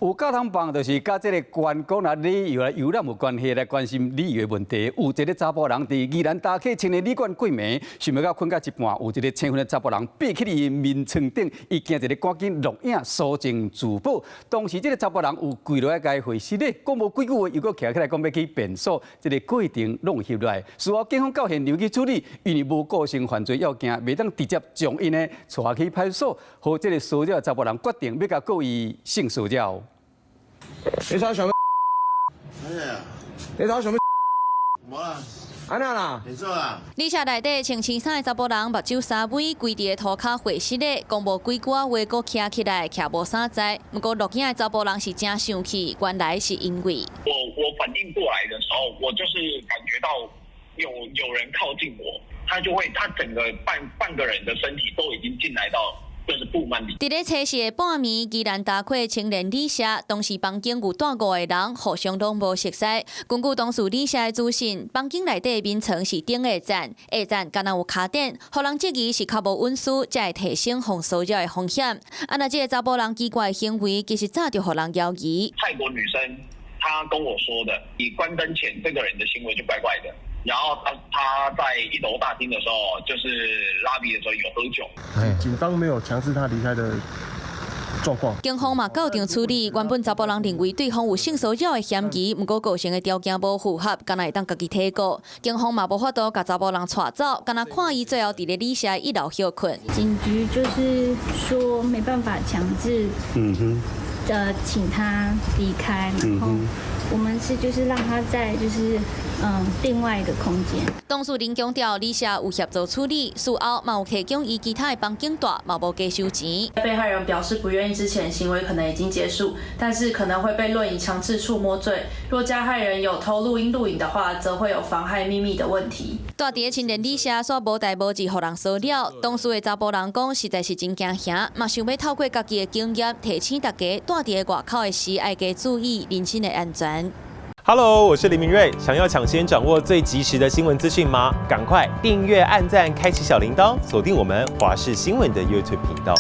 有夠通放，就是佮這个觀光啊、旅遊啊、遊覽有關係來關心旅遊的問題。有一个查埔人佇宜蘭大溪青年旅館過暝，想欲到睏到一半，有一个青昏的查埔人爬去伊眠床頂，伊驚一个趕緊錄影搜證自保。當時這个查埔人有跪落來共伊回失禮，講無幾句話，又閣徛起來講欲去便所，這个過程攏翕落來。事後警方到現場去處理，因為無構成犯罪要件，袂當直接將𪜶呢帶去派出所，予這个騷擾查埔人決定欲共告伊性騷擾。你想什麼？哎呀，你想什麼？無啦，按怎啦？你做啦。旅社內底穿青衫的查埔人，目睭三尾，跪佇個塗跤會失禮，講無幾句話，閣徛起來，徛無啥在。毋過錄影的查埔人是誠生氣，原來是因為我反應過來的時候，我就是感覺到有人靠近我，他就會他整個半個人的身體都已經進來到。就是布幔裡。佇咧初四的半暝，宜蘭大溪青年旅社，當時房間有蹛五个人，互相攏無熟似。根據當時旅社的資訊，房間內底眠床是頂下層，下層敢若有跤墊，予人質疑是較無隱私，才會提升予騷擾的風險。啊，若這个查埔人奇怪的行為，其實早就予人猶疑。泰國女生，她跟我說的，你關燈前，這個人的行為就怪怪的。然後他在一樓大廳的時候，就是拉比的時候有喝酒。警方沒有強制他離開的狀況。警方嘛到場處理，原本查埔人認為對方有性騷擾的嫌疑，毋過構成的條件無符合，敢若會當家己提告。警方嘛無法度共查埔人帶走，敢若看伊最後佇咧旅社一樓歇睏。警局就是說沒辦法強制，的請他離開，然後我們是就是讓他在就是另外一個空間。當事人強調，旅社有協助處理，事後嘛有提供伊其他的房間蹛，嘛無加收錢。被害人表示不願意之前，行為可能已經結束，但是可能會被論以強制觸摸罪。若加害人有偷錄音錄影的話，則會有妨害秘密的問題。蹛佇咧青年旅社，煞無代無誌予人騷擾。當事的查埔人講，實在是真驚嚇，嘛想欲透過家己的經驗提醒大家，蹛佇咧外口的時愛加注意人身的安全。 Hello，我是林明瑞。想要搶先掌握最及時的新聞資訊嗎？趕快訂閱、按讚、開啟小鈴鐺，鎖定我們華視新聞的 YouTube 頻道。